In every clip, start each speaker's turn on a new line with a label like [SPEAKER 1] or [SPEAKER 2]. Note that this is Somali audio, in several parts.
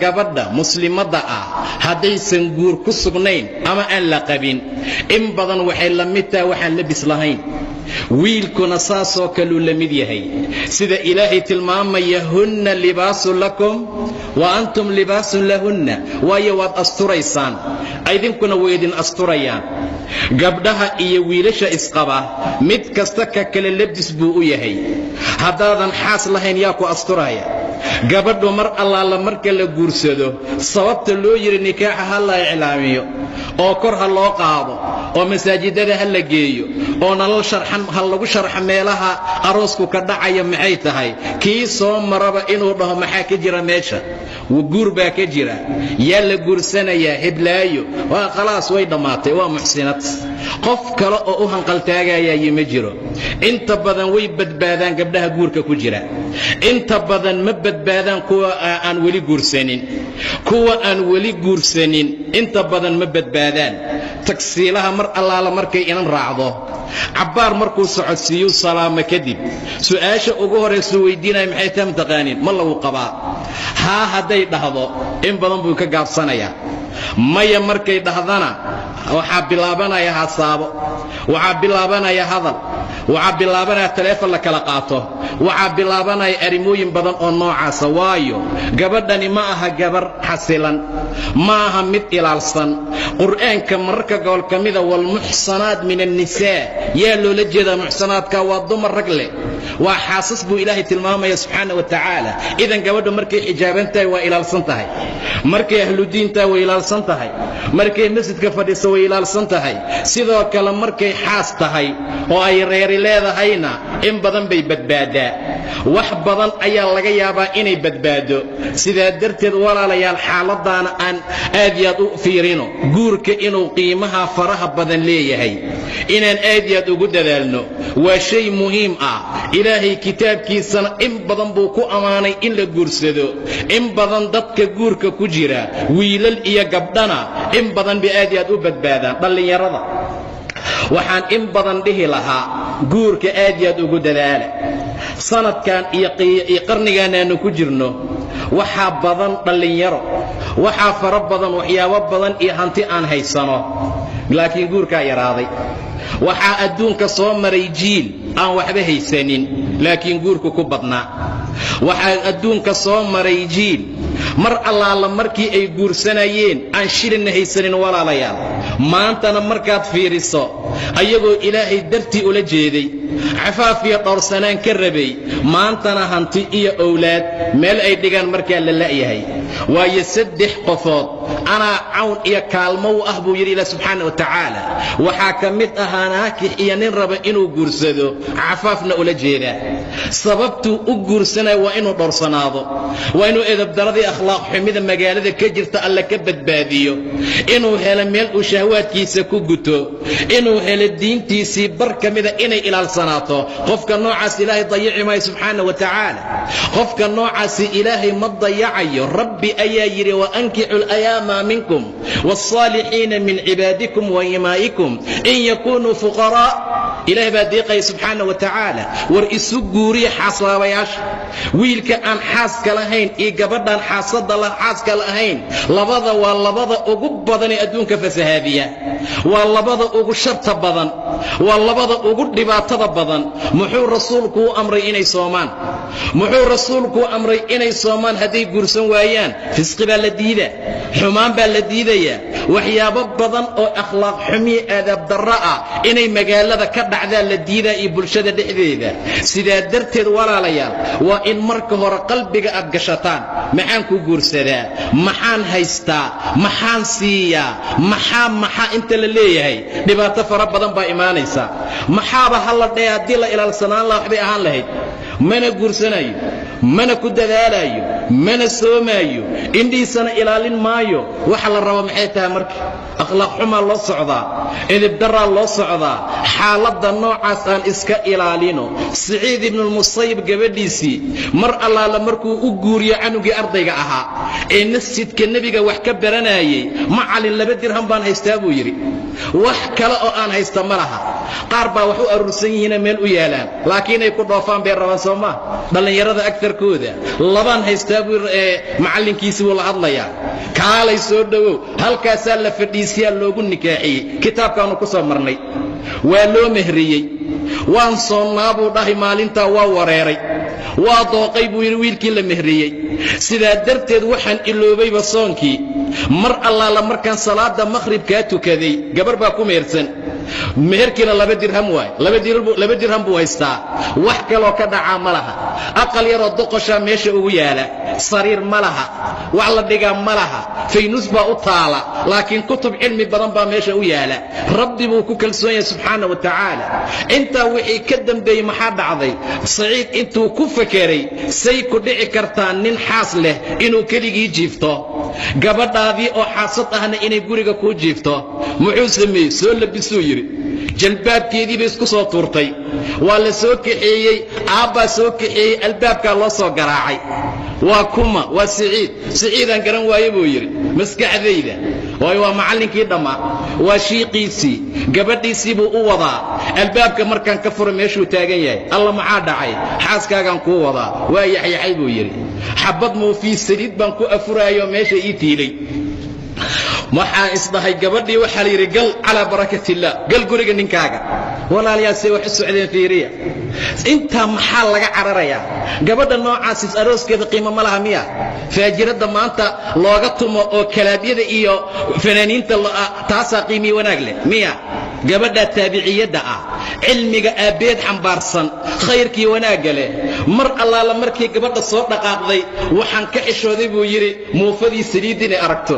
[SPEAKER 1] Gabadha muslimadda ah haddaysan guur ku sugnayn ama aan la qabin, in badan waxay la mid tahay waxaan labis lahayn. Wiilkuna saasoo kaluu la mid yahay. Sida Ilaahay tilmaamaya, "هن لباس لكم وأنتم لباس لهن." Waayo, waad asturaysaan, idinkuna way idin asturayaan. Gabdhaha iyo wiilasha isqaba, mid kasta ka kale labis buu u yahay. Haddaadan xaas lahayn, yaa ku asturaya? Gabadhu mar allaala marka la guursado, sababta loo yidhi nikaaxa ha la iclaamiyo oo kor ha loo qaado oo masaajidada ha la geeyo oo nalal sharxan ha lagu sharxo meelaha aroosku ka dhacaya, maxay tahay? Kii soo maraba inuu dhaho, "Maxaa ka jira meesha? Guur baa ka jira. Yaa la guursanayaa? Heblaayo." Waa khalaas, way dhammaatay, waa muxsinad. Qof kale oo u hanqaltaagayayi ma jiro. Inta badan way badbaadaan gabdhaha guurka ku jira. Inta badan ma badbaadaan kuwa aan weli guursanin. Kuwa aan weli guursanin inta badan ma badbaadaan. Tagsiilaha mar allaala markay inan raacdo, cabbaar markuu socodsiiyuu salaamo kadib, su'aasha ugu horraysuu weydiinaya maxay tahay, mataqaaniin? "Ma lagu qabaa?" "Haa" hadday dhahdo, in badan buu ka gaabsanayaa. "Maya" markay dhahdana, waxaa bilaabanaya hasaabo, waxaa bilaabanaya hadal, waxaa bilaabanaya taleefon la kala qaato, waxaa bilaabanaya arrimooyin badan oo noocaasa. Waayo, gabadhani ma aha gabar xasilan, ma aha mid ilaalsan. Qur'aanka mararka gobol ka mida, "والمحصنات من النساء", yaa loola jeedaa? Muxsanaadka waa dumar rag leh, waa xaasas buu Ilaahay tilmaamaya subxaana wa tacaala. Idan gabadhu markay xijaaban tahay, waa ilaalsan tahay. Markay ahludiin tahay, way ilaalsan tahay. Markay masjidka fadhiso, way ilaalsan tahay. Sidoo kale markay xaas tahay oo ay reeri leedahayna, in badan bay badbaadaa. Wax badan ayaa laga yaabaa inay badbaado. Sidaa darteed, walaalayaal, xaaladaana aan aad iyo aad u fiirino. Guurka inuu qiimaha faraha badan leeyahay, inaan aad iyo aad ugu dadaalno, waa shay muhiim ah. Ilaahay kitaabkiisana in badan buu ku ammaanay in la guursado. In badan dadka guurka ku jira, wiilal iyo gabdhana, in badan bay aad iyo aad u badbaadaan. Dhallinyarada waxaan in badan dhihi lahaa, guurka aad iyo aad ugu dadaala. Sanadkan iyo qarnigan aanu ku jirno, waxaa badan dhallinyaro, waxaa fara badan waxyaabo badan iyo hanti aan haysano, laakiin guurkaa yaraaday. Waxaa adduunka soo maray jiil aan waxba haysanin, laakiin guurku ku badnaa. Waxaa adduunka soo maray jiil mar allaala markii ay guursanayeen aan shilinna haysanin. Walaalayaal, maantana markaad fiiriso, ayagoo Ilaahay dartii ula jeeday, cafaaf iyo dhowrsanaan ka rabay, maantana hanti iyo owlaad meel ay dhigaan markaa la la'yahay. Waayo, saddex qofood anaa cawn iyo kaalmo u ah, buu yidhi Ilah subxaana wa tacaala. Waxaa ka mid ahaa naakix iyo nin raba inuu guursado, cafaafna ula jeedaa. Sababtuu u guursanaya waa inuu dhowrsanaado, waa inuu edabdaradii, akhlaaq xumida magaalada ka jirta Alle ka badbaadiyo, inuu helo meel uu shahwaadkiisa ku guto, inuu helo diintiisii bar ka mida inay ilaalsanaato. Qofka noocaas Ilaahay dayici maayo subxaana wa tacaala. Qofka noocaasi Ilaahay ma dayacayo. Rabbi ayaa yidhi, "وأنكحوا الأيامى منكم والصالحين من عبادكم وإمائكم إن يكونوا فقراء." Ilaah baa deeqaya subxaana wa tacaala. War isu guuriya xaaslaabayaasha. Wiilka aan xaaska lahayn iyo gabadhaan xaasada xaaska lahayn, labada waa labada ugu badan ee adduunka fasahaadiya, waa labada ugu sharta badan, waa labada ugu dhibaatada badan. Muxuu Rasuulku u amray inay soomaan? Muxuu Rasuulku u amray inay soomaan hadday guursan waayaan? Fisqi baa la diida, xumaan baa la diidayaa, waxyaabo badan oo akhlaaq xumiya, aadaab darro ah inay magaalada ka dhacdaa la diidaa iyo bulshada dhexdeeda. Sidaa darteed, walaalayaal, waa in marka hore qalbiga aad gashataan: maxaan ku guursadaa? Maxaan haystaa? Maxaan siiyaa? Maxaa maxaa inta la leeyahay, dhibaato fara badan baa imaanaysa. Maxaaba ha la dhee, haddii la ilaalsanaan laha, waxbay ahaan lahayd. Mana guursanayo, mana ku dadaalayo, mana soomaayo, indhihiisana ilaalin maayo. Waxa la rabo maxay tahay? Marka akhlaaq xumaa loo socdaa, edibdaraa loo socdaa. Xaaladda noocaas aan iska ilaalino. Siciid Ibnulmusayib gabadhiisii, mar allaala markuu u guuriyo canugii ardayga ahaa ee masjidka Nebiga wax ka baranayay, "Macallin, 2 dirham baan haystaa," buu yidhi. "Wax kale oo aan haysta ma laha." Qaar baa wax u aruursan yihiina meel u yaalaan, laakiin ay ku dhoofaan bay rabaan, soo maa? Dhallinyarada agtarkooda labaan haystaa buu, macallinkiisii wuu la hadlayaa. Kaalay, soo dhowow. Halkaasaa la fadhiisiyaa, loogu nikaaxiyey. Kitaabkaannu ku soo marnay, waa loo mehriyey. Waan soonnaa, buu dhahay. Maalintaa waa wareeray, waa dooqay, buu yidhi, wiilkii la mehriyey. Sidaa darteed waxaan iloobayba soonkii. Mar allaala markaan salaadda makhribkaa tukaday, gabar baa ku mehersan. Meherkiina 2 dirham waay, 2 dirham buu haystaa, wax kaloo ka dhacaa ma laha. Aqal yaroo doqoshaa meesha ugu yaala, sariir ma laha, wax la dhigaa ma laha, faynus baa u taala, laakiin kutub cilmi badan baa meesha u yaala. Rabbi buu ku kalsoon yahay, subxaana wa tacaala. Intaa wixii ka dambeeyey maxaa dhacday? Saciid intuu ku fakeray, say ku dhici kartaa nin xaas leh inuu keligii jiifto, gabadhaadii oo xaasad ahna inay guriga kuu jiifto? Muxuu sameeyey? Soo labisuu yidhi. Jalbaabkeedii bay isku soo tuurtay. Waa la soo kaxeeyey, aabbaa soo kaxeeyey. Albaabkaa loo soo garaacay. Waa kuma? Waa Siciid. Siciidaan garan waaye, buu yidhi, maskaxdayda, waayo waa macallinkii dhammaa, waa shiiqiisii, gabadhiisii buu u wadaa. Albaabka markaan ka fura, meeshuu taagan yahay. Alla, maxaa dhacay? Xaaskaagaan kuu wadaa. Waa yaxyaxay, buu yidhi. Xabbad muufii saliid baan ku afuraayo meesha ii tiilay. Waxaan isdhahay gabadhii waxaa la yidhi, gal calaa barakat illaah, gal guriga ninkaaga. Walaalayaal, say wax u socdeen fiiriya. Intaa maxaa laga cararayaa? Gabadha noocaasis arooskeeda qiimo ma laha miya? Faajiradda maanta looga tumo oo kalaabyada iyo fanaaniinta, taasaa qiimiye wanaag leh miya? Gabadha taabiciyadda ah, cilmiga aabbeed xambaarsan, khayrkii wanaagga leh. Mar allaala markii gabadha soo dhaqaaqday, waxaan ka xishooday, buu yidhi, muufadii saliid inay aragto.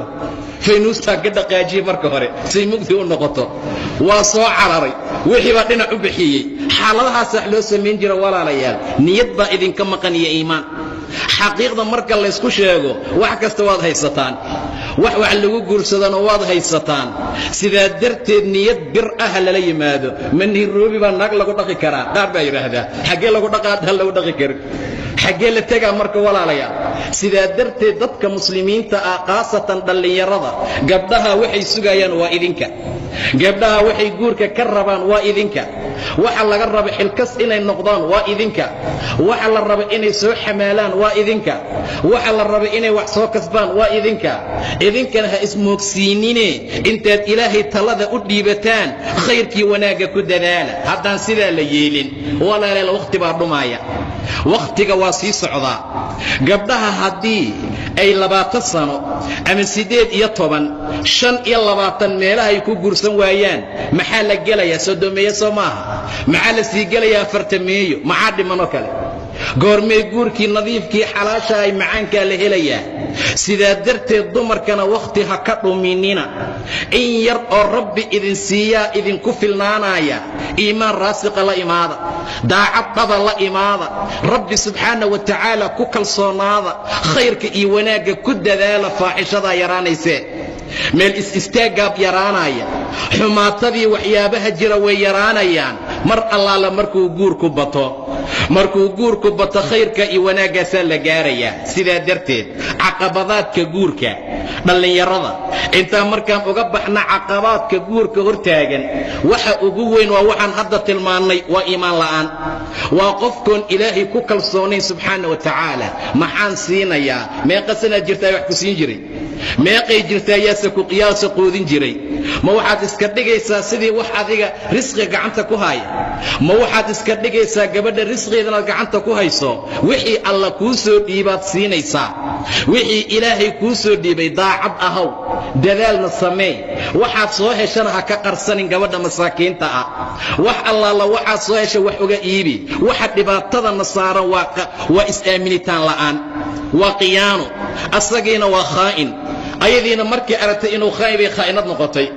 [SPEAKER 1] Faynuustaa ka dhaqaajiyey marka hore say mugdi u noqoto. Waa soo cararay, wixii baa dhinac u bixiyey. Xaaladahaas wax loo samayn jira, walaalayaal. Niyad baa idinka maqan iyo iimaan. Xaqiiqda marka laysku sheego, wax kasta waad haysataan, wax wax lagu guursadana waad haysataan. Sidaa darteed niyad bir ah lala yimaado. Ma Nairobi baa naag lagu dhaqi karaa? Qaar baa yidhaahdaa, xaggee lagu dhaqaa haddaan lagu dhaqi karin? Xaggee la tegaa marka, walaalayaal? Sidaa darteed dadka muslimiinta ah, khaasatan dhallinyarada, gabdhaha waxay sugayaan waa idinka. Gabdhaha waxay guurka ka rabaan waa idinka. Waxa laga raba xilkas inay noqdaan waa idinka. Waxa la raba inay soo xamaalaan waa idinka. Waxa la raba inay wax soo kasbaan waa idinka. Idinkana ha ismoogsiinine. Intaad Ilaahay talada u dhiibataan, khayrkii wanaagga ku dadaala. Haddaan sidaa la yeelin, walaalayaal, wakhti baa dhumaaya, wakhtiga waa sii socdaa. Gabdhaha haddii ay 20 sano ama 18, 25 meelahay ku guursan waayaan, maxaa la gelayaa? Sodomeeye soo maaha? Maxaa la sii gelayaa? Afartameeyo. Maxaa dhimanoo kale? Goormee guurkii nadiifkii xalaasha ay macaankaa la helayaa? Sidaa darteed dumarkana wakhti ha ka dhuminina. In yar oo Rabbi idin siiyaa idinku filnaanaya. Iimaan raasiqa la imaada, daacad dhaba la imaada, Rabbi subxaana wa tacaala ku kalsoonaada, khayrka iyo wanaagga ku dadaala. Faaxishadaa yaraanaysee, meel is-istaaggaab yaraanaya, xumaatadii waxyaabaha jira way yaraanayaan. Mar allaala markuu guurku bato, markuu guurku bato, khayrka iyo wanaaggaasaa la gaarayaa. Sidaa darteed caqabadaadka guurka dhallinyarada intaan markaan uga baxna, caqabaadka guurka hortaagan waxa ugu weyn waa waxaan hadda tilmaannay: waa iimaan la'aan, waa qofkoon Ilaahay ku kalsoonayn, subxaana wa tacaala. Maxaan siinayaa? Meeqa sanaad jirtaa wax ku siin jiray? Meeqay jirtaa yaase quudin jiray? Ma waxaad iska dhigaysaa sidii wax adiga risqi gacanta ku haya? Ma waxaad iska dhigaysaa gabadha risqigeedanaad gacanta ku hayso? Wixii Alla kuu soo dhiibaad siinaysaa, wixii Ilaahay kuu soo dhiibay. Daacad ahaw, dadaalna samee. Waxaad soo heshana ha ka qarsanin gabadha masaakiinta ah. Wax allaala waxaad soo hesha wax uga iibi. Waxa dhibaatadana saaran waa is-aaminitaan la'aan, waa khiyaano. Asagiina waa khaa'in, ayadiina markii aragtay inuu khaa'in bay khaa'inad noqotay.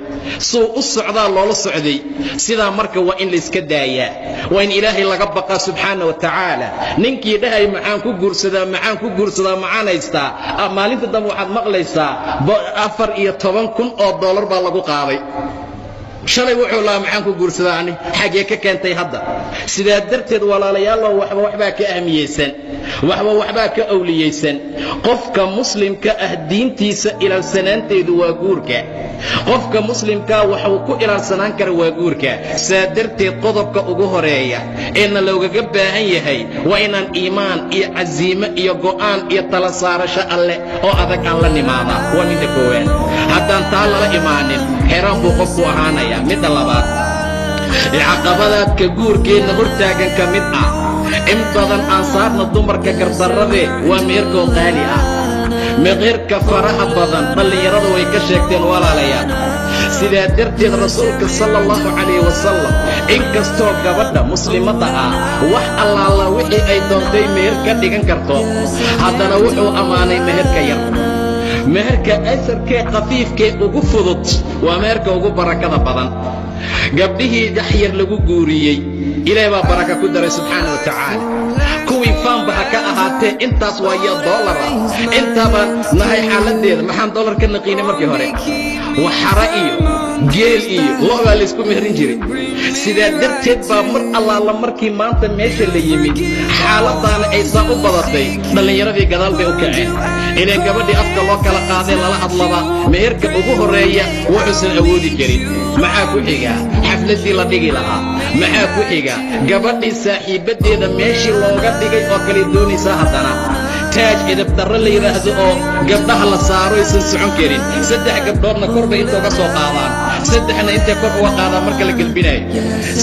[SPEAKER 1] Suu u socdaa loola socday. Sidaa marka waa in layska daayaa, waa in Ilaahay laga baqaa, subxaana wa tacaala. Ninkii dhahay, "Maxaan ku guursadaa? Maxaan ku guursadaa? Maxaan haystaa?" Maalinta dambe waxaad maqlaysaa $14,000 baa lagu qaaday. Shalay wuxuu lahaa, "Maxaan ku guursadaa ani? Xaggee ka keentay hadda?" Sidaa darteed, walaalayaalow, waxba waxbaa ka ahmiyeysan, waxba waxbaa ka awliyeysan. Qofka muslimka ah diintiisa ilaalsanaanteedu waa guurka. Qofka muslimkaa waxuu ku ilaalsanaan kara waa guurka. Saa darteed, qodobka ugu horeeya eena loogaga baahan yahay waa inaan iimaan iyo casiimo iyo go'aan iyo tala saarasho alleh oo adag aan la nimaadaa. Waa midda koowaad. Haddaan taa lala imaanin, xeraan buu qofku ahaanayaa. Midda labaad ee caqabadaadka guurkeenna hortaagan ka mid ah, in badan aan saarna dumarka gardarradee, waa meherkoo qaali ah. Meherka faraha badan dhallinyaradu way ka sheegteen, walaalayaal. Sidaa darteed, Rasuulka sala allahu calayh wasalam, inkastoo gabadha muslimadda ah wax allaala wixii ay doontay meher ka dhigan karto, haddana wuxuu ammaanay meherka yar. Meherka asarkee khafiifkee ugu fudud waa meherka ugu barakada badan. Gabdhihii daxyar lagu guuriyey, Ilaah baa baraka ku daray, subxaana wa tacaala. Kuwii faanba ha ka ahaatee, intaas waa ya doolar ah. Intaabaan nahay xaaladdeeda. Maxaan dollar ka naqiinay markii hore? Waxara iyo geel iyo lo' baa laysku mehrin jiray. Sidaa darteed baa mar allaala markii maanta meesha la yimid, xaaladaana ay saa u badatay, dhallinyaradii gadaal bay u kaceen. Ileen gabadhii afka loo kala qaadee lala hadlaba, meherka ugu horreeya wuxuusan awoodi karin. Maxaa ku xiga? Xafladdii la dhigi lahaa. Maxaa ku xiga? Gabadhii saaxiibaddeeda meeshii looga dhigay oo kale doonaysaa. Haddana taaj idabdarro la yidhaahdo oo gabdhaha la saaro aysan socon karin. Saddex gabdhoodna kor bay inta uga soo qaadaan, saddexna intay kor uga qaadaan marka la gelbinayo.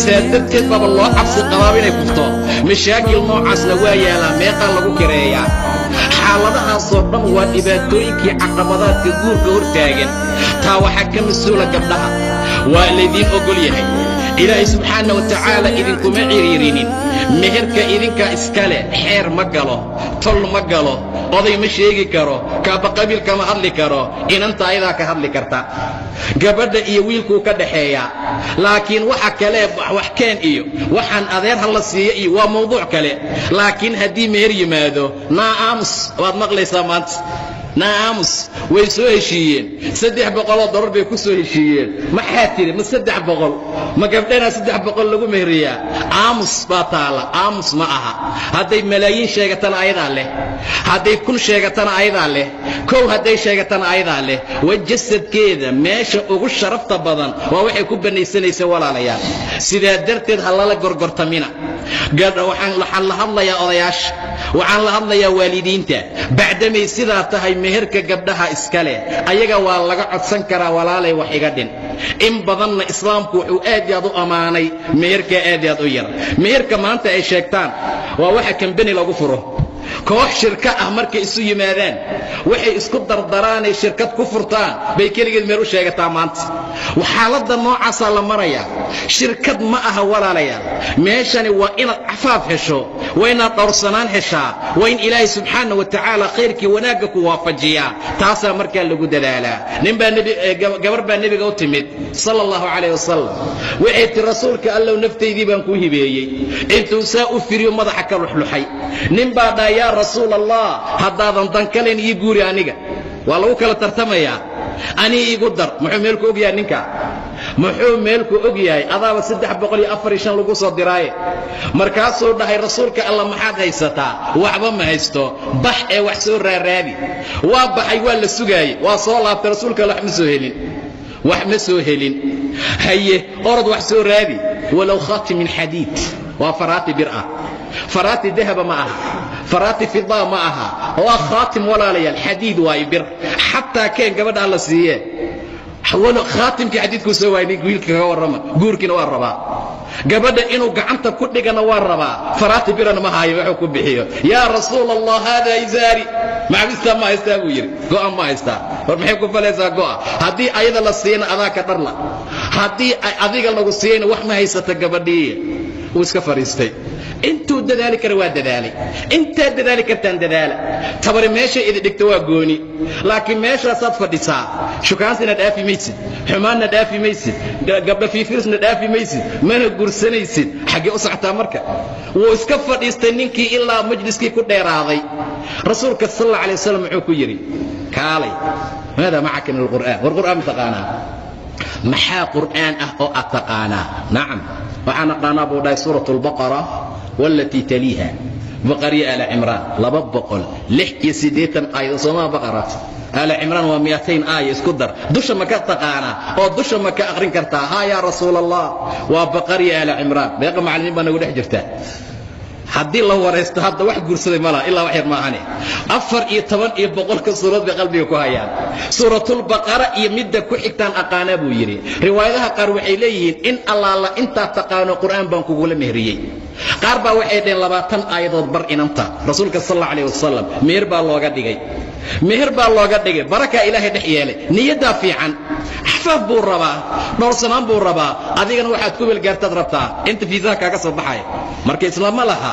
[SPEAKER 1] Saa darteed baaba loo cabsi qabaaba inay kufto. Mashaakil noocaasna waa yaalaa. Meeqaa lagu kireeyaa? Xaaladahaasoo dhan waa dhibaatooyinkii caqabadaadka guurka hortaagan. Taa waxaa ka mas-uula gabdhaha. Waa laydiin oggol yahay. Ilaahay subxaana wa tacaala idinkuma ciriirinin. Meherka idinkaa iska leh. Xeer ma galo, tol ma galo, oday ma sheegi karo, kaaba qabiil kama hadli karo. Inanta ayadaa ka hadli karta. Gabadha iyo wiilkuu ka dhaxeeyaa. Laakiin waxa kale, wax keen iyo waxaan adeer ha la siiyo iyo waa mawduuc kale. Laakiin haddii meher yimaado, naa aamus waad maqlaysaa maanta. Naa aamus, way soo heshiiyeen, $300 bay ku soo heshiiyeen. Maxaa tidhi? Ma 300? Ma gabdhanaa 300 lagu mehriyaa? Aamus baa taala. Aamus ma aha. Hadday malaayiin sheegatana ayadaa leh, hadday 1000 sheegatana ayadaa leh, kow hadday sheegatana ayadaa leh. Wa jasadkeeda meesha ugu sharafta badan waa waxay ku bannaysanaysa, walaalayaal. Sidaa darteed ha lala gorgortamina. Waxaan la hadlayaa odayaasha, waxaan la hadlayaa waalidiinta. Bacdamay sidaa tahay, meherka gabdhaha iska leh, ayaga waa laga codsan karaa, "Walaalay, wax iga dhin." In badanna Islaamku wuxuu aad iyo aad u ammaanay meherka aad iyo aad u yar. Meherka maanta ay sheegtaan waa waxa kambeni lagu furo. Koox shirka ah markay isu yimaadaan, waxay isku dardaraanay shirkad ku furtaan bay keligeed meel u sheegataa. Maanta xaaladda noocaasaa la marayaa. Shirkad ma aha, walaalayaal. Meeshani waa inaad cafaaf hesho, waa inaad dhowrsanaan heshaa, waa in Ilaahay subxaana wa tacaala khayrkii wanaagga ku waafajiyaa. Taasaa markaa lagu dadaalaa. Ninbaa gabar baa Nebiga u timid sala allahu calayh wasalam. Waxay ti, "Rasuulka Allow, naftaydii baan kuu hibeeyey." Intuu saa u firiyo madaxa ka luxluxay. Nin baa dhaha, "Yaa Rasuul Allah, haddaadan dankalen ii guuri aniga." Waa lagu kala tartamayaa. "Anii iigu dar." Muxuu meelku og yahay ninka? Muxuu meelku og yahay? Adaaba 345 lagu soo diraaye. Markaasuu dhahay, "Rasuulka Alla, maxaad haysataa?" "Waxba ma haysto." "Bax ee wax soo raaraadi." Waa baxay, waa la sugaayey, waa soo laabtay. "Rasuulka Alla, wax ma soo helin, wax ma soo helin." "Haye, orod wax soo raadi, walow khaatim min xadiid." Waa faraati bir ah, faraati dahaba ma aha, faraati fidaa ma aha, waa khaatim, walaalayaal, xadiid waayo, bir xataa keen gabadha alla siiyee. Khaatimkii xadiidkuu soo waayay ninka wiilka. Kaga warrama, guurkiina waa rabaa, gabadha inuu gacanta ku dhigana waa rabaa, faraati birana ma haayo wuxuu ku bixiyo. "Yaa Rasuul Allah, haadaa izaari." "Macbistaa ma haystaa?" buu yidhi. "Go'a ma haystaa?" War maxay ku falaysaa go'a? Haddii ayada la siiyana adaa ka dharla, haddii adiga lagu siiyeyna wax ma haysata gabadhii. Wuu iska fadhiistay. Intuu dadaali kara waa dadaalay. Intaad dadaali kartaan dadaala. Tabari meeshay idi dhigto waa gooni, laakiin meeshaasaad fadhisaa. Shukaansina dhaafi maysid, xumaanna dhaafi maysid, gabdha fiifirsna dhaafi maysid, mana gursanaysid. Xaggee u socotaa marka? Wuu iska fadhiistay ninkii ilaa majliskii ku dheeraaday. Rasuulka sal alla alay wasalam wuxuu ku yidhi, "Kaalay, maada macaka min alqur'aan?" "War, Qur'aan mataqaanaa?" Maxaa Qur'aan ah oo aad taqaanaa? Nacam, waxaan aqaanaa, buu dhahay, Suurat Albaqara walatii taliiha, Baqariya Aala Cimraan, 286 aayado soomaa? Baqara, Aala Cimraan waa 200 aaya, isku dar. Dusha ma ka taqaanaa oo dusha ma ka aqrin kartaa? Haa, yaa Rasuul Allah, waa Baqariya, Aala Cimraan. Meeqa macallimiin baa nagu dhex jirta? Haddii la waraysto hadda, wax guursaday ma laha ilaa wax yar maahane. 114ka suurad bay qalbiga ku hayaan. Suuratulbaqara iyo midda ku xigtaan aqaanaa, buu yidhi. Riwaayadaha qaar waxay leeyihiin, in allaala intaa taqaano Qur'aan baan kugula mehriyey. Qaar baa waxay dhaheen 20 aayadood bar inanta. Rasuulka sal alla alayh wasalam meher baa looga dhigay, meher baa looga dhigay. Barakaa Ilaahay dhex yeelay, niyaddaa fiican. Xafaaf buu rabaa, dhowrsanaan buu rabaa, adigana waxaad ku welgaartaad rabtaa inta fiisaha kaaga soo baxaya. Marka islaama laha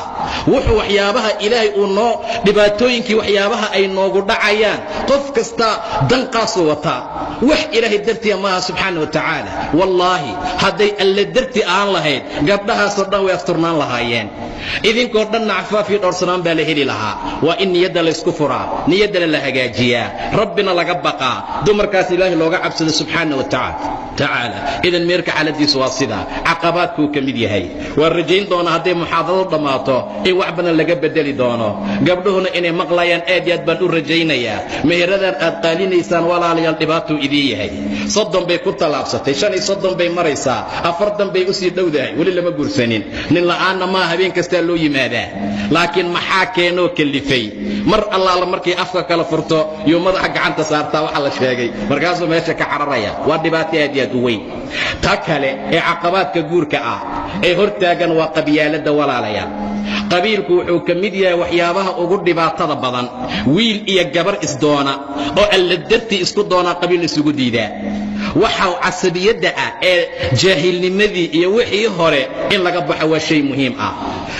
[SPEAKER 1] wuxuu waxyaabaha Ilaahay uu noo dhibaatooyinkii, waxyaabaha ay noogu dhacayaan, qof kasta danqaasuu wataa, wax Ilaahay dartiya maaha subxaana wa tacaala. Wallaahi, hadday Alle darti aan lahayd, gabdhahaasoo dhan way asturnaan lahaayeen, idinkoo dhanna cafaaf iyo dhowrsanaan baa la heli lahaa. Waa in niyadda laysku furaa, niyaddana la hagaajiyaa, Rabbina laga baqaa, dumarkaas Ilaahay looga cabsado subxaana wa tacaala. Idan meerka xaaladiisu waa sidaa, caqabaadkuu ka mid yahay. Waan rajayn doonaa hadday muxaadaradu dhammaato in wax badan laga bedeli doono, gabdhuhuna inay maqlayaan aad iyo aad baan u rajaynayaa. Meheradan aad qaalinaysaan, walaalayaal, dhibaatuu idiin yahay. 30 bay ku tallaabsatay, 35 bay maraysaa, 40 bay usii dhowdahay, weli lama guursanin. Nin la'aanna maa, habeen kastaa loo yimaadaa, laakiin maxaa keenoo kallifay? Mar allaala markay afka kala furto yuu madaxa gacanta saartaa waxa la sheegay, markaasuu meesha ka cararaya. Waa dhibaato aad iyo aad u weyn. Ta kale ee caqabaadka guurka ah ee hortaagan waa qabyaaladda, walaalayaal. Qabiilku wuxuu ka mid yahay waxyaabaha ugu dhibaatada badan. Wiil iyo gabar isdoona oo Alla dartii isku doonaa qabiil isugu diidaa. Waxa casabiyadda ah ee jaahilnimadii iyo wixii hore in laga baxo waa shay muhiim ah.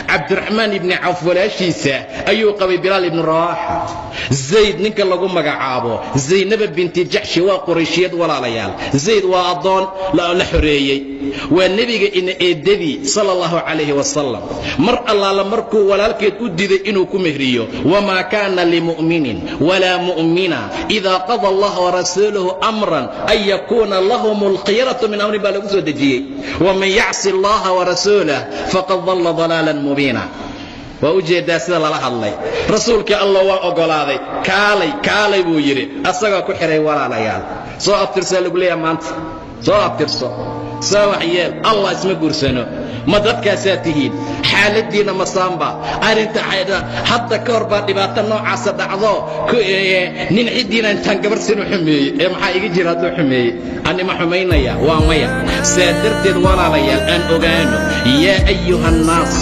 [SPEAKER 1] Cabdiraxmaan ibni Cawf walaashiisa ayuu qabay Bilaal ibnu Rawaaxa. Zayd ninka lagu magacaabo, Zaynaba binti Jaxshi waa Qurayshiyad, walaalayaal. Zayd waa addoon la xoreeyey, waa Nebiga ina eeddadii sala allahu calayhi wasalam. Mar allaala markuu walaalkeed u diiday inuu ku mehriyo, wamaa kaana limu'minin walaa mu'mina idaa qada Allah warasuuluhu amran an yakuuna lahum alkhiyaratu min amrin baa lagu soo dejiyey. Waman yacsi Allaha warasuulah faqad dalla dalaalan mubiina. Waa u jeeddaa sida lala hadlay. Rasuulkii Allah waa oggolaaday. Kaalay, kaalay, buu yidhi, asagoo ku xidhay. Walaalayaal, soo abtirsaa lagu leeyaha maanta, soo abtirso, saa wax yeel. Allah isma guursano. Ma dadkaasaa tihiin? Xaaladdiinna masaanba arrinta hadda ka hor baa dhibaato noocaasa dhacdo. Nin ciddiina intaan gabar sinu xumeeyey ee maxaa iga jira hadduu xumeeyey? Ani ma xumaynaya? Waa maya. Saa darteed, walaalayaal, aan ogaano: yaa ayuha annaas,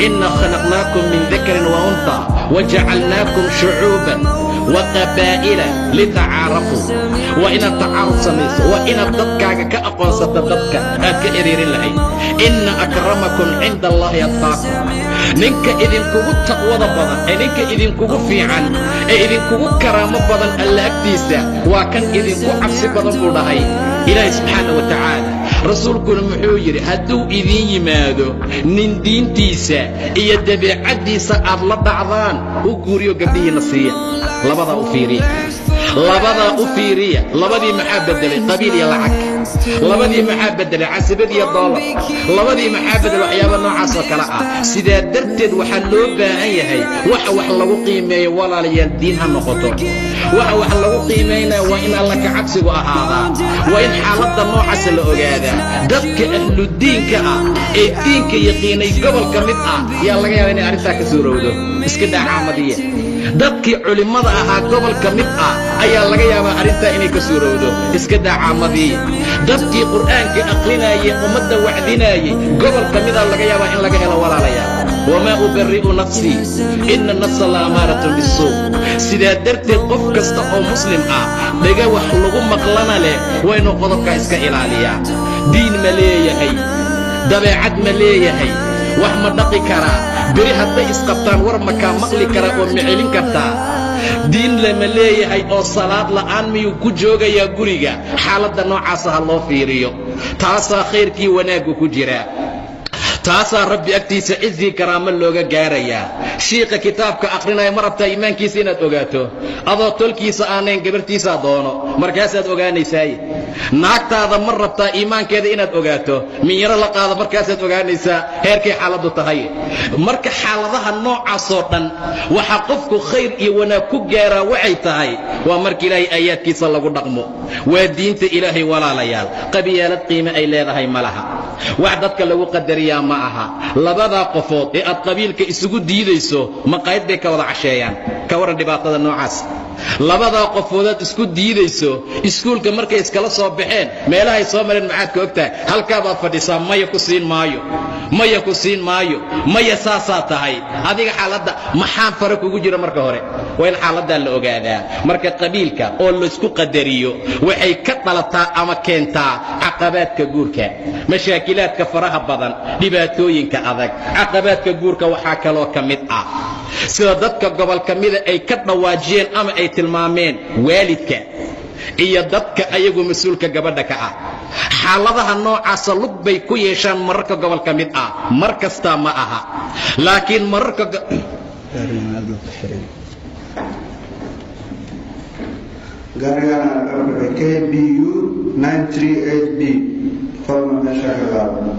[SPEAKER 1] inna khalaqnaakum min dakarin wa unta wajacalnaakum shucuuban wa qabaa'ila litacaarafuu. Waa inaad tacaaruf samayso, waa inaad dadkaaga ka aqoonsato dadka aad ka xiriirin lahayd. Inna akramakum cinda Allahi atqaakum. Ninka idinkugu taqwada badan ee ninka idinkugu fiican ee idinkugu karaamo badan Alla agtiisa waa kan idinku cabsi badan, buu dhahay Ilaahay subxaana wa tacaala. Rasuulkuna muxuu yidhi? Hadduu idiin yimaado nin diintiisa iyo dabeecaddiisa aad la dhacdaan, u guuriyo, gabdhihiinna siiya. Labadaa u fiiriya, labadaa u fiiriya. Labadii maxaa beddelay? Qabiil iyo lacag. Labadii maxaa beddelay? Casibad iyo doolar. Labadii maxaa beddelay? Waxyaaba noocaas oo kale ah. Sidaa darteed waxaa loo baahan yahay waxa wax lagu qiimeeyo, walaalayaal, diin ha noqoto. Waxa wax lagu qiimaynaya waa in Alla ka cabsigu ahaadaa, waa in xaaladda noocaasa la ogaadaa. Dadka ahludiinka ah ee diinka yaqiinay gobol ka mid ah yaa laga yaaba inay arrintaa ka suurowdo. Iska daa caamadiya, dadkii culimmada ahaa gobol ka mid ah ayaa laga yaabaa arrintaa inay ka suurowdo. Iska daa caamadii, dadkii Qur'aanka aqrinaayey, ummadda wacdinaayey gobol ka midaa laga yaabaa in laga helo, walaalayaal. Wamaa ubari'u nafsii, ina nafsa la amaaratun bisuu. Sidaa darteed qof kasta oo muslim ah, dhega wax lagu maqlana leh, waa inuu qodobkaa iska ilaaliyaa. Diin ma leeyahay? Dabeecad ma leeyahay? Wax ma dhaqi karaa? Beri hadday isqabtaan, war ma kaa maqli karaa oo ma celin kartaa? Diin lama leeyahay oo salaad la'aan miyuu ku joogayaa guriga? Xaaladda noocaasa ha loo fiiriyo. Taasaa khayrkii wanaaggu ku jiraa, taasaa Rabbi agtiisa cizii karaamo looga gaarayaa. Shiiqa kitaabka akhrinaya ma rabtaa iimaankiisa inaad ogaato? Adoo tolkiisa aanayn gabartiisaa doono, markaasaad ogaanaysaaye. Naagtaada ma rabtaa iimaankeeda inaad ogaato? Minyaro la qaado, markaasaad ogaanaysaa heerkay xaaladdu tahay. Marka xaaladaha noocaasoo dhan waxaa qofku khayr iyo wanaag ku gaaraa waxay tahay waa marka Ilaahay aayaadkiisa lagu dhaqmo, waa diinta Ilaahay. Walaalayaal, qabiyaalad qiime ay leedahay ma laha, wax dadka lagu qadariyaa ma aha. Labadaa qofood ee aad qabiilka isugu diidayso maqaayad bay ka wada casheeyaan. Ka warran dhibaatada noocaas? Labadaa qofoodaad isku diidayso iskuulka markay iskala soo baxeen, meelahay soo mareen maxaad ka og tahay? Halkaa baad fadhisaa, maya ku siin maayo, maya ku siin maayo, maya saasaa tahay adiga. Xaaladda maxaa fara kugu jira? Marka hore waa in xaaladdaa la ogaadaa. Marka qabiilka oo laysku qadariyo waxay ka dhalataa ama keentaa caqabaadka guurka, mashaakilaadka faraha badan, dhibaatooyinka adag. Caqabaadka guurka waxaa kaloo ka mid ah, sida dadka gobolka mida ay ka dhawaajiyeen ama ay tilmaameen, waalidka iyo dadka ayagu mas-uulka gabadha ka ah. Xaaladaha noocaasa lug bay ku yeeshaan mararka gobol ka mid ah, mar kastaa ma aha, laakiin mararka
[SPEAKER 2] Gaarigan KBU 938 B, fadlan meesha ka qaado.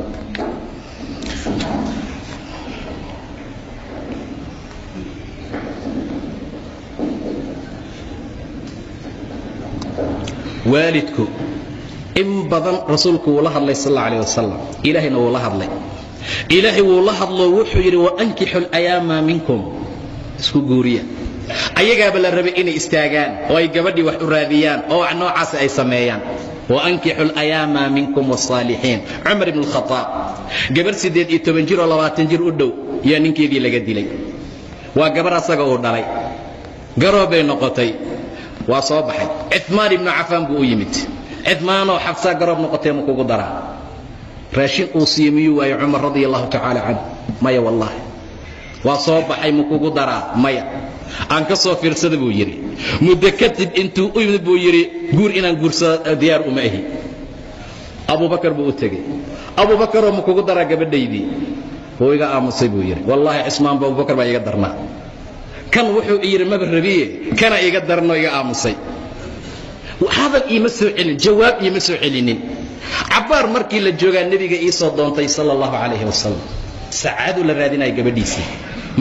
[SPEAKER 1] Waalidku in badan rasuulku wuu la hadlay sal alla alayh wasalam, Ilaahayna wuu la hadlay. Ilaahay wuu la hadlo, wuxuu yidhi: "Waankixu alayaama minkum", isku guuriya. Ayagaaba la rabay inay istaagaan oo ay gabadhii wax u raadiyaan oo wax noocaas ay sameeyaan. "Waankixu alayaama minkum wasaalixiin". Cumar ibn alkhadaab, gabarh 18 jir oo 20 jir u dhow yaa ninkeedii laga dilay. Waa gabarh asaga uu dhalay, garoob bay noqotay. Waa soo baxay, Cumaan ibnu Cafaan buu u yimid. "Cumaanoo, Xafsaa garoob noqotee, ma kugu daraa?" Raashin uu siiye miyuu waayo Cumar radia allahu tacaala canhu? Maya, wallaahi. Waa soo baxay, "Ma kugu daraa?" "Maya, aan ka soo fiirsada," buu yidhi. Muddo kadib intuu u yimid buu yidhi: "Guur inaan guursado diyaar uma ahi." Abubakar buu u tegey. "Abubakaroo, ma kugu daraa gabadhaydii?" Wuu iga aamusay, buu yidhi. "Wallaahi Cismaan ba Abubakar baa iga darnaa. Kan wuxuu yidhi maba rabiye, kana iga darnoo iga aamusay, hadal iima soo celin, jawaab iima soo celinin." Cabbaar markii la joogaa nebiga ii soo doontay sala allahu calayhi wasalam. Sacaaduu la raadinaya gabadhiisii.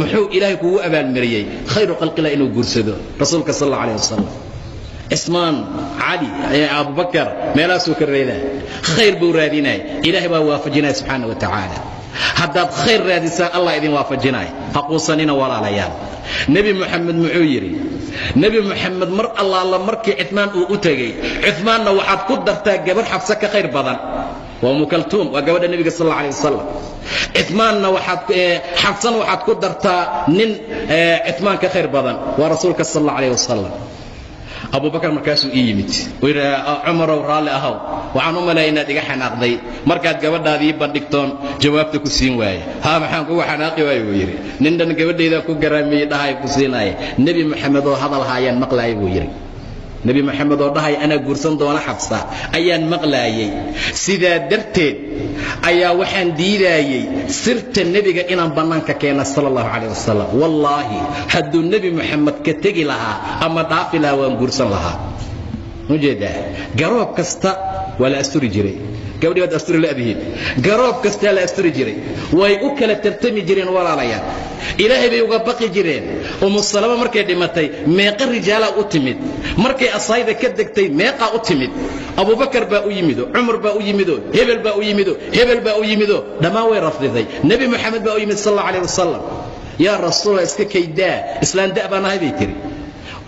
[SPEAKER 1] Muxuu Ilaahay kugu abaalmariyey? Khayru khalqillah inuu guursado rasuulka sal alla alayh wasalam. Cismaan, Cali, Abubakar meelahaasuu ka reedaa. Khayr buu raadinaya, Ilaahay baa waafajinaya subxaana wa tacaala. Haddaad khayr raadisaan, Allah idin waafajinaya. Ha quusanina, walaalayaal. Nebi Moxamed muxuu yidhi? Nebi Moxamed mar allaala markii Cumaan uu u tegey: "Cumaanna waxaad ku dartaa gabarh Xabse ka khayr badan." Waa Umukaltuum, waa gabadha nebiga sal alla alay wasalam. Cumaanna waxaad, Xabsana waxaad ku dartaa nin Cumaan ka khayr badan, waa rasuulka sal alla alayh wasalam. Abubakar markaasuu ii yimid, uu yidhi: "Cumarow, raalli ahow, waxaan u maleeya inaad iga xanaaqday markaad gabadhaadii bandhigtoon jawaabta ku siin waaye." "Haa, maxaan kugu xanaaqi waaye?" buu yidhi. "Nin dhan gabadhaydaa ku garaamiyey dhahay ku siinaaya. Nebi Moxamed oo hadal haayaan maqlaaya," buu yidhi. "Nebi Moxamed oo dhahay anaa guursan doona Xabsa ayaan maqlaayay. Sidaa darteed ayaa waxaan diidaayey sirta nebiga inaan bannaanka keena sala allahu calayh wasalam. Wallaahi, hadduu Nebi Moxamed ka tegi lahaa ama dhaafi lahaa, waan guursan lahaa." Ujeedaa, garoob kasta waa la asturi jiray. Gabadhii waad asturi la'dihiin. Garoob kastaa la asturi jiray, way u kala tartami jireen. Walaalayaal, Ilaahay bay uga baqi jireen. Umu Salama markay dhimatay, meeqa rijaalaa u timid? Markay asayda ka degtay, meeqaa u timid? Abubakar baa u yimido, Cumar baa u yimido, hebel baa u yimido, hebel baa u yimido, dhammaan way rafdiday. Nebi Moxamed baa u yimid sal alla alayh wasalam. "Yaa Rasuulallah, iska kaydaa, islaan da' baan ahay," bay tiri,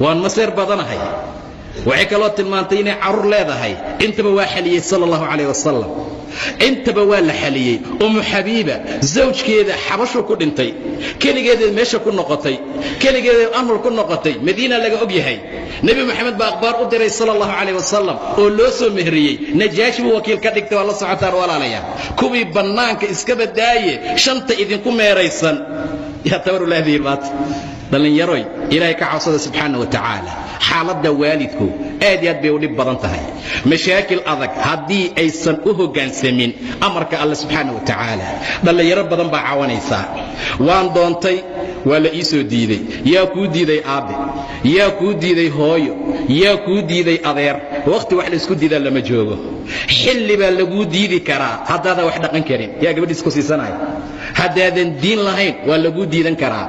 [SPEAKER 1] "waan maseer badanahay." Waxay kaloo tilmaantay inay carruur leedahay. Intaba waa xaliyey sala allahu calayh wasalam, intaba waa la xaliyey. Umu Xabiiba zawjkeeda xabashuu ku dhintay, keligeedeed meesha ku noqotay, keligeedeed anhur ku noqotay. Madiina laga og yahay. Nebi Moxamed baa akhbaar u diray sala allahu calayh wasalam oo loo soo mehriyey. Najaashi buu wakiil ka dhigtay. Waa la socotaan, walaalayaal. Kuwii bannaanka iska badaaye, shanta idinku meeraysan yaa tabarulaahdihi maanta. Dhallinyaroy, Ilaahay ka cabsada subxaana wa tacaala. Xaaladda waalidku aad iyo aad bay u dhib badan tahay, mashaakil adag haddii aysan u hoggaansamin amarka Alle subxaana wa tacaala. Dhallinyaro badan baa cawanaysaa: "Waan doontay, waa la ii soo diiday." Yaa kuu diiday, aabbe? Yaa kuu diiday, hooyo? Yaa kuu diiday, adeer? Wakhti wax laysku diidaa lama joogo. Xilli baa laguu diidi karaa haddaadan wax dhaqan karin. Yaa gabadhiis ku siisanaya? Haddaadan diin lahayn waa laguu diidan karaa,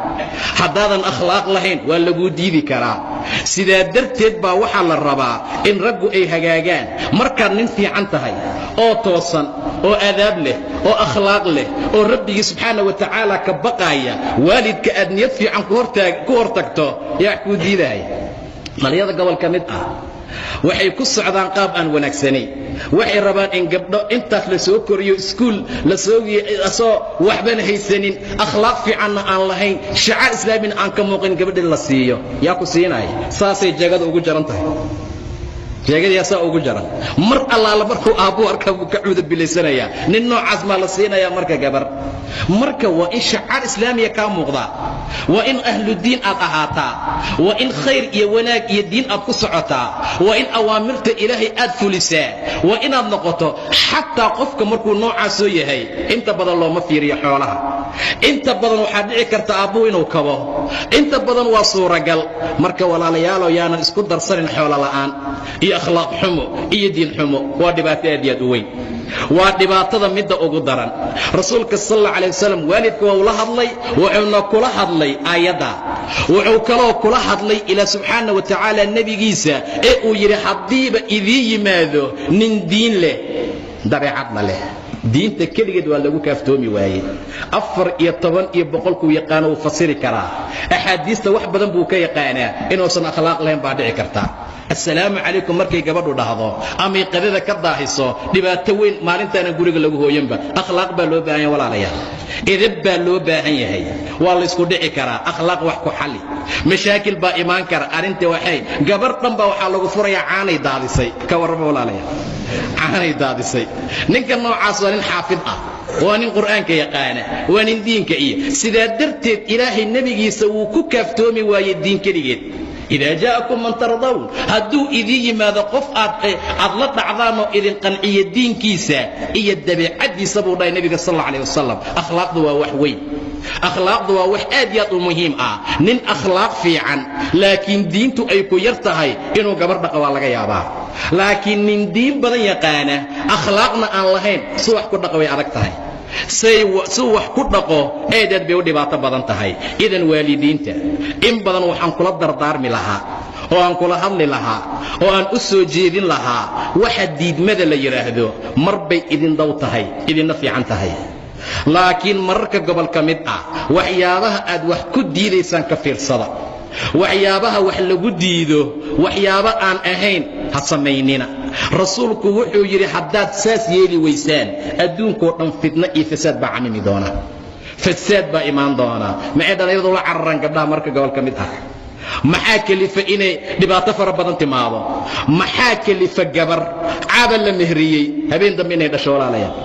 [SPEAKER 1] haddaadan akhlaaq lahayn waa laguu diidi karaa. Sidaa darteed baa waxaa la rabaa in raggu ay hagaagaan. Markaad nin fiican tahay oo toosan oo adaab leh oo akhlaaq leh oo Rabbigii subxaana wa tacaala ka baqaaya, waalidka aad niyad fiican ku hor tagto, yaa kuu diidaya? Dhalinyada gobol ka mid ah waxay ku socdaan qaab aan wanaagsanayn. Waxay rabaan in gabdho intaas la soo koriyo, iskuul la soo asoo waxbana haysanin, akhlaaq fiicanna aan lahayn, shacaar islaamina aan ka muuqin, gabadhi la siiyo. Yaa ku siinaya? Saasay jeegada ugu jaran tahay, jeegadiyaa ugu jaran. Mar allaala markuu aabbuhu arkaa buu ka cuuda bilaysanayaa. Nin noocaas maa la siinayaa marka gabar? Marka waa in shacaar islaamiya kaa muuqdaa, waa in ahludiin aad ahaataa, waa in khayr iyo wanaag iyo diin aad ku socotaa, waa in awaamirta Ilaahay aad fulisaa, waa inaad noqoto. Xataa qofka markuu noocaasoo yahay, inta badan looma fiiriyo xoolaha. Inta badan waxaa dhici karta aabbuhu inuu kabo, inta badan waa suuragal. Marka walaalayaalow, yaanan isku darsanin xoolo la'aan iyo akhlaaq xumo iyo diin xumo. Waa dhibaato aad iyo aad u weyn, waa dhibaatada midda ugu daran. Rasuulka sal alla alay wasalam waalidka waa ula hadlay, wuxuuna kula hadlay aayadda. Wuxuu kaloo kula hadlay Ilaa subxaana wa tacaala nebigiisa ee uu yidhi: "Haddiiba idiin yimaado nin diin leh, dabeecadna leh." Diinta keligeed waa lagu kaaftoomi waaye. 14 iyo boqolkuu yaqaano, wuu fasiri karaa, axaadiista wax badan buu ka yaqaanaa, inuusan akhlaaq lahayn baa dhici karta. "Assalaamu calaykum" markay gabadhu dhahdo amay qadada ka daahiso, dhibaato weyn maalintaana guriga lagu hooyanba. Akhlaaq baa loo baahan yahay, walaalayaal, edeb baa loo baahan yahay. Waa laysku dhici karaa, akhlaaq wax ku xalli. Mashaakil baa imaan kara. Arrinta waxay gabar dhan baa waxaa lagu furayaa caanay daadisay. Ka warrama, walaalayaal, caanay daadisay. Ninka noocaas waa nin xaafid ah, waa nin Qur'aanka yaqaana, waa nin diinka iyo. Sidaa darteed Ilaahay nebigiisa wuu ku kaaftoomi waayey diin keligeed. "Idaa jaa'akum man tardawn", hadduu idiin yimaado qof aad la dhacdaanoo idin qanciya diinkiisa iyo dabeecaddiisa, buu dhahay nebiga sal alla alih wasalam. Akhlaaqdu waa wax weyn, akhlaaqdu waa wax aad iyo aad u muhiim ah. Nin akhlaaq fiican laakiin diintu ay ku yar tahay inuu gabar dhaqa waa laga yaabaa, laakiin nin diin badan yaqaana, akhlaaqna aan lahayn, si wax ku dhaqa way adag tahay. Suu wax ku dhaqo aad aad bay u dhibaato badan tahay. Idan waalidiinta in badan waxaan kula dardaarmi lahaa oo aan kula hadli lahaa oo aan u soo jeedin lahaa, waxa diidmada la yidhaahdo mar bay idin dow tahay, idinna fiican tahay, laakiin mararka gobol ka mid ah waxyaabaha aad wax ku diidaysaan ka fiirsada. Waxyaabaha wax lagu diido waxyaabo aan ahayn ha samaynina. Rasuulku wuxuu yidhi: "Haddaad saas yeeli waysaan, adduunkoo dhan fitno iyo fasaad baa camimi doona, fasaad baa imaan doona." Maxay dhallinyaradu la cararaan gabdhaha marka gobol ka mid ah? Maxaa kelifa inay dhibaato fara badan timaado? Maxaa kelifa gabar caaba la mehriyey habeen dambe inay dhasho, walaalayaal?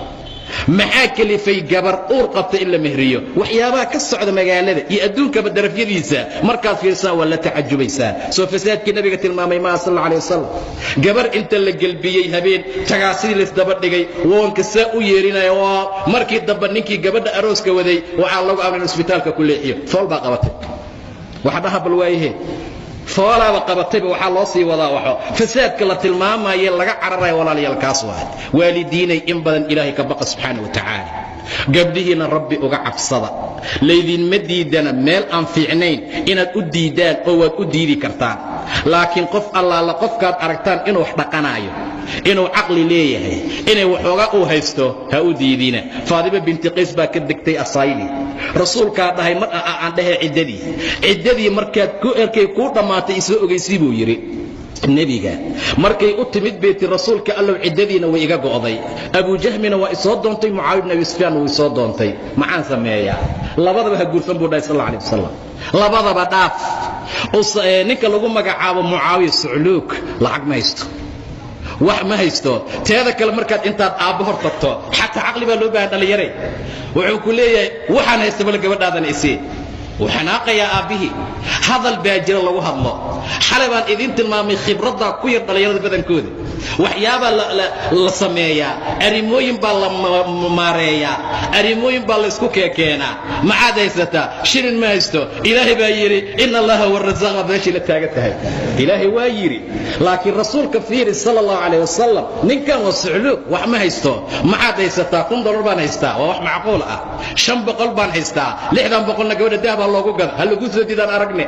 [SPEAKER 1] Maxaa kelifay gabar uur qabta in la mehriyo? Waxyaabaha ka socda magaalada iyo adduunkaba darafyadiisa markaad fiirsaan waa la tacajubaysaa. Soo fasaadkii nabiga tilmaamay maa sal alla alay wasalam? Gabar inta la gelbiyey, habeen tagaasidii laysdaba dhigay, woonka saa u yeerinaya, waa markii dambe ninkii gabadha arooska waday waxaa lagu amray in isbitaalka ku leexiyo. Fool baa qabatay, waxa dhaha bal waayahe, foolaaba qabatayba, waxaa loo sii wadaa waxo. Fasaadka la tilmaamaye laga cararaya, walaalayaal, kaas waay. Waalidiinay, in badan Ilaahay ka baqa subxaana wa tacaala, gabdhihiina Rabbi uga cabsada. Laydinma diidana meel aan fiicnayn inaad u diiddaan oo waad u diidi kartaan, laakiin qof allaala qofkaad aragtaan inuu wax dhaqanaayo, inuu caqli leeyahay, inay waxoogaa uu haysto, ha u diidina. Faadima binti Qays baa ka degtay asaydi. Rasuulkaa dhahay mar aan dhahay ciddadii markaad ku erkay kuu dhammaatay, isoo ogaysii, buu yidhi nebiga. Markay u timid beeti: "Rasuulka Allow, ciddadiina way iga go'day, Abujahmina waa isoo doontay, Mucaawiya bn Abi Sufyaan wuu isoo doontay, maxaan sameeyaa?" "Labadaba ha guursan," buu dhahay sal alla alay wasalam. "Labadaba dhaaf." Ninka lagu magacaabo Mucaawiya sucluug, lacag ma haysto, wax ma haysto. Teeda kale, markaad intaad aabbo hor tagto, xataa caqli baa loo baahan, dhallinyare. Wuxuu ku leeyahay: "Waxaan haysta bal gabadhaadana isii." Wuu xanaaqayaa aabbihii. Hadal baa jira lagu hadlo. Xalay baan idiin tilmaamay khibraddaa ku yar dhallinyarada badankooda. Waxyaabaa la sameeyaa, arrimooyin baa la maareeyaa, arrimooyin baa laysku keekeenaa. Maxaad haysataa? Shilin ma haysto. Ilaahay baa yidhi ina Allaha huwa rasaaqa, meeshii la taagan tahay. Ilaahay waa yidhi, laakiin rasuulka fiiri sala Allahu calayh wasalam. Ninkan waa sucluug, wax ma haysto. Maxaad haysataa? $1000 baan haystaa. Waa wax macquul ah. 500 baan haystaa, 600-na gabadha dahabaa loogu gada. Ha lagu soo diidaan aragne.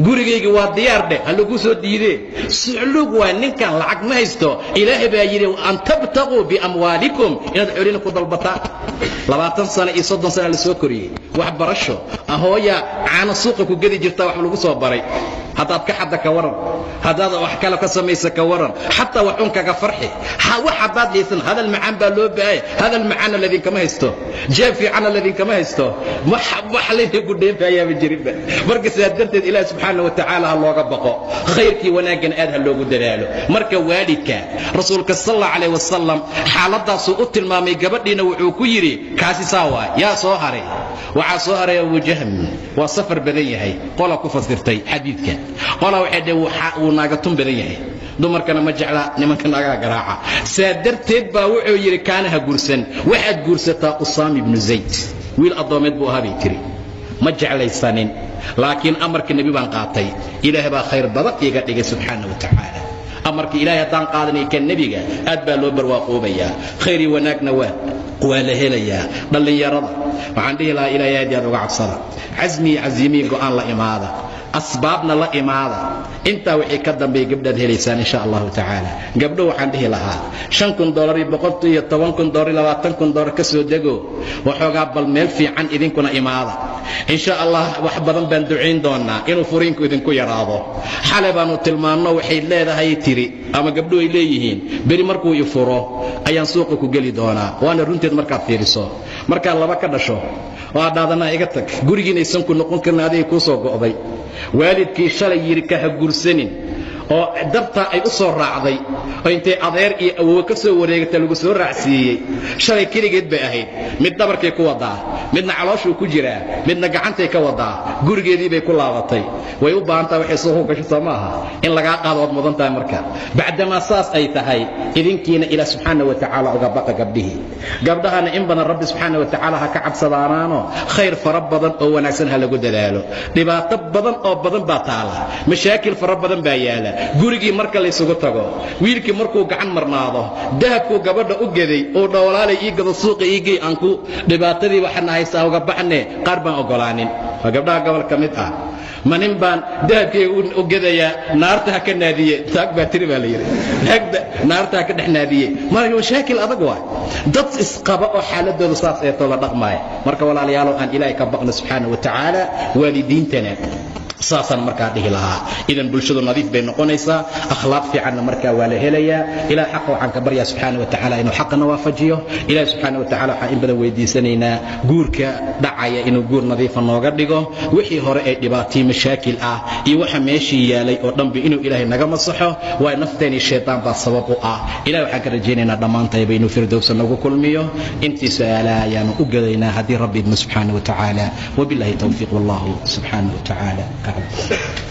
[SPEAKER 1] Gurigayga waa diyaar dheh, ha lagu soo diidee. Sucluug waa ninkan, lacag ma haysto. Ilaahay baa yidhi an tabtaquu biamwaalikum, inaad xolina ku dalbataan. 20 sano iyo 30 sana la soo koriyey, waxbarasho, hooya caano suuqa ku gedi jirtaa wax lagu soo baray. Haddaad ka xadda ka waran, haddaad wax kale ka samaysa ka waran, xataa wax un kaga farxi wax haddaad liisan. Hadal macaan baa loo baahaya. Hadal macaanna ladinkama haysto, jeeb fiicanna ladinkama haysto, wax laydinku dheefayaaba jirinba. Marka sidaa darteed Ilaah subxaana wa tacaala ha looga baqo, khayrkii wanaaggana aad ha loogu dadaalo. Marka waalidka rasuulka sal Allahu calayh wasalam xaaladaasuu u tilmaamay. Gabadhiina wuxuu ku yidhi kaasi saa waay. Yaa soo haray? Waxaa soo haray Abujahm. Waa safar badan yahay, qola ku fasirtay xadiidka. Qola waxay dheh wuu naagatun badan yahay, dumarkana ma jecla, nimanka naagaha garaaca. Saa darteed baa wuxuu yidhi kaana ha guursan, waxaad guursataa Usaama ibnu Zayd. Wiil addoomeed buu ahaa bay tiri. Ma jeclaysanin, laakiin amarka Nebi baan qaatay. Ilaah baa khayr badan iiga dhigay subxaana wa tacaala. Amarka Ilaahay haddaan qaadanay kan nebiga, aad baa loo barwaaqoobayaa, khayr iyo wanaagna waa la helayaa. Dhallinyarada waxaan dhihi lahaa, Ilaahay aad iyo aad uga cabsada, casmi iyo casiimiyi go'aan la imaada, asbaabna la imaada. Intaa wixii ka dambeeya gabdhaad helaysaan insha Allahu tacaala. Gabdho waxaan dhihi lahaa, $5000 iyo $110,000 iyo $20,000 ka soo dego, waxoogaa bal meel fiican idinkuna imaada insha Allah. Wax badan baan ducayn doonaa inuu furiinku idinku yaraado. Xalay baanu tilmaanno, waxay leedahay tiri ama gabdho ay leeyihiin, beri markuu i furo ayaan suuqa ku geli doonaa. Waana runteed. Markaad fiiriso, markaad laba ka dhasho oo aad dhaadanaa iga tag, gurigiinaysan ku noqon karin, adiga kuu soo go'day. Waalidkii shalay yidhi ka ha guursanin oo dartaa ay u soo raacday, oo intay adeer iyo awowe ka soo wareegata lagu soo raacsiiyey. Shalay keligeed bay ahayd. Mid dhabarkay ku wadaa, midna calooshuu ku jiraa, midna gacantay ka wadaa. Gurigeedii bay ku laabatay. Way u baahan tahay waxay suuq ku gasho, soo maaha? In lagaa qaado waad mudan tahay. Marka bacdamaa saas ay tahay, idinkiina Ilaah subxaana wa tacaala uga baqa. Gabdhihii, gabdhahana in badan Rabbi subxaana wa tacaala ha ka cabsadaanaano, khayr fara badan oo wanaagsan ha lagu dadaalo. Dhibaato badan oo badan baa taala, mashaakil fara badan baa yaala. Gurigii marka laysugu tago, wiilkii markuu gacan marnaado, dahabkuu gabadha u geday uu dhowlaalay ii gado, suuqa ii gey, aan ku dhibaatadii waxana haysaa uga baxne, qaar baan ogolaanin. Waa gabdhaha gobol ka mid ah. Ma nin baan dahabkayga u gedayaa? Naarta ha ka naadiye taag baa tiri baa la yidhi. Naagda naarta ha ka dhex naadiye. Marka mashaakil adag waay, dad isqaba oo xaaladooda saas eetoo la dhaqmaaya. Marka walaalayaalow, aan Ilaahay ka baqno subxaana wa tacaala. Waalidiintana saasaan markaa dhihi lahaa. Idan bulshadu nadiif bay noqonaysaa, akhlaaq fiicanna markaa waa la helayaa. Ilaah xaqa waxaan ka baryaa subxaana wa tacaala inuu xaqana waafajiyo. Ilaah subxaana wa tacala waxaan in badan weydiisanaynaa guurka dhacaya inuu guur nadiifa nooga dhigo. Wixii hore ee dhibaatii mashaakil ah iyo waxa meeshii yaalay oo dhanba inuu Ilaahay naga masaxo. Waa nafteeni, shaytaan baa sabab u ah. Ilahay waxaan ka rajaynaynaa dhammaantayba inuu firdowsa nagu kulmiyo. Intii su'aalaha ayaanu u gadaynaa haddii Rabbi idmo subxaana wa tacaala. Wabillahi towfiiq, wallahu subxaana wa tacaala aclam.